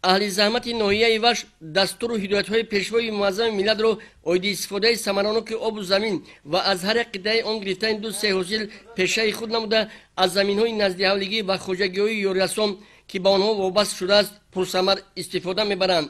Аҳли заҳмати ноҳияи Вахш дастуру ҳидоятҳои Пешвои Муаззами миллатро оиди истифодаи самараноки обу замин ва аз ҳар як қитъаи он гирифтани ду се ҳосил пешаи худ намуда, аз заминҳои наздиҳавлигӣ ва хоҷагиҳои ёрирасон, ки ба онҳо вобаст шудааст, пурсамар истифода мебаранд.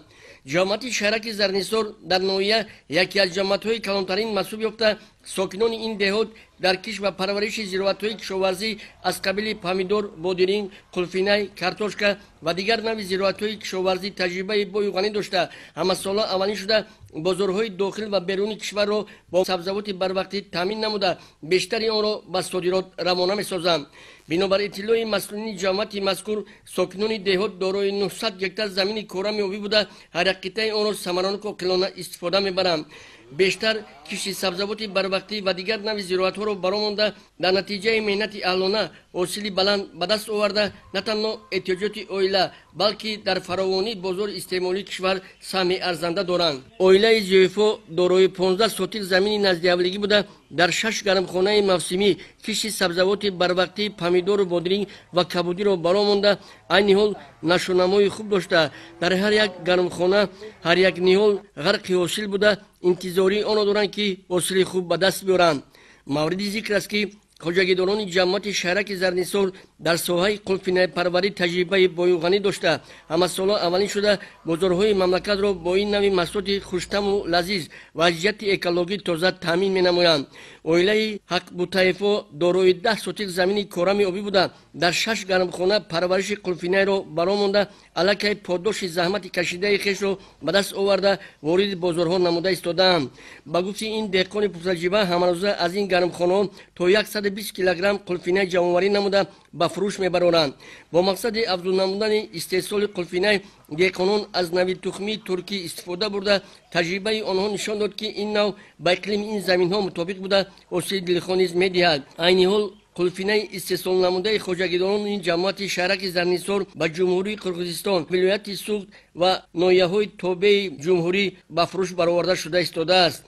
Ҷамоати шаҳраки Зарнисор дар ноҳия яке аз ҷамоатҳои калонтарин маҳсуб ёфта, сокинони ин деҳот дар кишт ва парвариши зироатҳои кишоварзӣ аз қабили помидор, бодиринг, қулфинай, картошка ва дигар навъи зироатҳои кишоварзӣ таҷрибаи бою ғанӣ дошта, ҳамасола аввалин шуда бозорҳои дохил ва беруни кишварро бо сабзавоти барвақтӣ таъмин намуда, бештари онро ба содирот равона месозанд. Бинобар иттилои масъулини ҷамоати мазкур, сокинони деҳот дорои 900 гектар замини корами обӣ буда, ҳар як қитъаи онро самараноку оқилона истифода мебаранд. Бештар кишти сабзавоти барвақтӣ ва дигар навъи зироатҳоро баро монда, дар натиҷаи меҳнати аҳлона ҳосили баланд ба даст оварда, на танҳо эҳтиёҷоти оила, балки дар фаровонии бозори истеъмолии кишвар саҳми арзанда доранд. Оилаи Зиёифо дорои 15 сотих замини наздиҳавлигӣ буда, дар шаш гармхонаи мавсимӣ кишти сабзавоти барвақтӣ, помидору бодиринг ва кабудиро баро монда, айни ҳол нашъунамои хуб дошта, дар ҳар як гармхона ҳар як ниҳол ғарқи ҳосил буда, интизории онро доранд, ки ҳосили хуб ба даст биёранд. Мавриди зикр аст, ки хоҷагидорони ҷамоати шаҳраки Зарнисор дар соҳаи қулфинайпарварӣ таҷрибаи бою ғанӣ дошта, ҳамасола аввалин шуда бозорҳои мамлакатро бо ин навъи маҳсулоти хуштаму лазиз ва аз ҷиҳати экологӣ тоза таъмин менамоянд. Оилаи Ҳақбутаевҳо дорои 10 сотих замини корами обӣ буда, дар шаш гармхона парвариши қулфинайро баро монда, аллакай подоши заҳмати кашидаи хешро ба даст оварда, вориди бозорҳо намуда истодаанд. Ба гуфти ин деҳқони пуртаҷриба, ҳамарӯза аз ин гармхонаҳо то 120 килограмм қулфинай ҷамъоварӣ намуда, ба фурӯш мебароранд. Бо мақсади афзун намудани истеҳсоли қулфинай деҳқонон аз нави тухмии туркӣ истифода бурда, таҷрибаи онҳо нишон дод, ки ин нав ба иқлими ин заминҳо мутобиқ буда, ҳосили дилхоҳ низ медиҳад. Айни ҳол қулфинаи истеҳсолнамудаи хоҷагидорони ҷамоати шаҳраки Зарнисор ба Ҷумҳурии Қирғизистон, вилояти Суғд ва ноҳияҳои тобеи ҷумҳурӣ ба фурӯш бароварда шуда истодааст.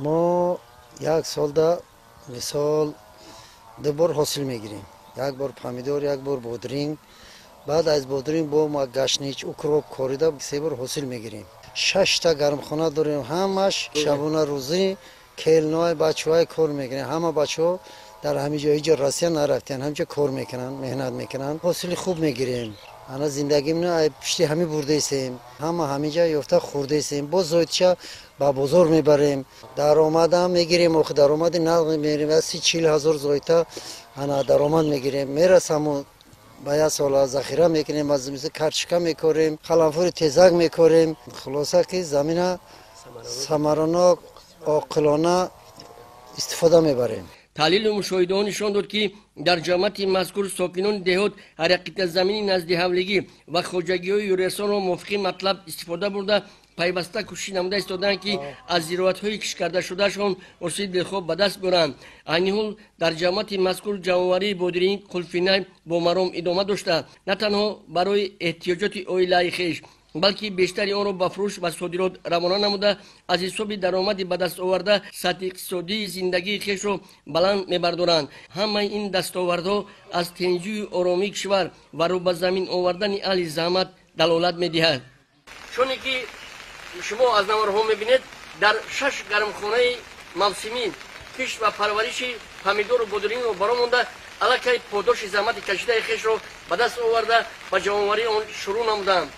Мо як солда мисол ду бор ҳосил мегирем: як бор помидор, як бор бодринг. Баъд аз бодринг бо ма гашнич, укроп корида, се бор ҳосил мегирем. Шашта гармхона дорем, ҳамаш шабона рӯзӣ келиной, бачаҳое кор мекунем. Ҳама бачаҳо дар ҳамин ҷо, ҳеҷ Россия нарафтиян, ҳамҷо кор мекунанд, меҳнат мекунанд. Ҳосили хуб мегирем. Ана зиндагимона пишти ҳамин бурдаистем, ҳама ҳаминҷа ёфта хӯрдаистем. Боз зоидша ба бозор мебарем, даромадам мегирем. Охи даромади нағз мегирем, аз 30-40 ҳазор зоита ана даромад мегирем. Мерасаму ба як сола захира мекунем. Аз мисли картошка мекорем, қаламфури тезак мекорем. Хулоса, ки замина самаранок, оқилона истифода мебарем. Таҳлилу мушоҳидаҳо нишон дод, ки дар ҷамоати мазкур сокинони деҳот ҳар як қитъа замини наздиҳавлигӣ ва хоҷагиҳои ёрирасонро мувофиқи матлаб истифода бурда, пайваста кӯшиш намуда истодаанд, ки аз зироатҳои кишткардашудаашон ҳосили дилхоҳ ба даст биёранд. Айни ҳол дар ҷамоати мазкур ҷамъоварии бодиринг, қулфинай бо маром идома дошта, на танҳо барои эҳтиёҷоти оилаи хеш, балки бештари онро ба фурӯш ва содирот равона намуда, аз ҳисоби даромади ба даст оварда сатҳи иқтисодии зиндагии хешро баланд мебардоранд. Ҳамаи ин дастовардҳо аз тенҷию оромии кишвар ва рӯ ба замин овардани аҳли заҳмат далолат медиҳад. Чуне ки шумо аз наворҳо мебинед, дар шаш гармхонаи мавсимӣ кишт ва парвариши помидору бодирингро баро монда, аллакай подоши заҳмати кашидаи хешро ба даст оварда, ба ҷамъоварии он шурӯъ намуданд.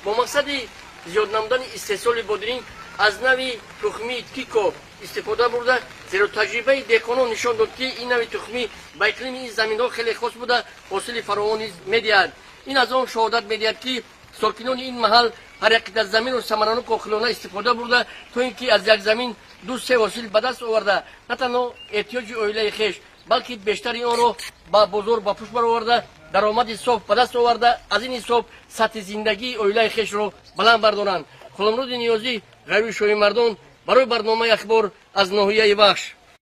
Бо мақсади зиёд намудани истеҳсоли бодиринг аз нави тухмии Тико истифода бурда, зеро таҷрибаи деҳқонон нишон дод, ки ин нави тухмӣ ба иқлими ин заминҳо хеле хос буда, ҳосили фаровон низ медиҳад. Ин аз он шоҳодат медиҳад, ки сокинони ин маҳал ҳар як қитъа заминро самараноку оқилона истифода бурда, то ин ки аз як замин ду се ҳосил ба даст оварда, на танҳо эҳтиёҷи оилаи хеш, балки бештари онро ба бозор ба фурӯш бароварда, даромади соф ба даст оварда, аз ин ҳисоб сатҳи зиндагии оилаи хешро баланд бардоранд. Ғуломруди Ниёзӣ, Ғайруи Шоҳимардон, барои барномаи Ахбор аз ноҳияи Вахш.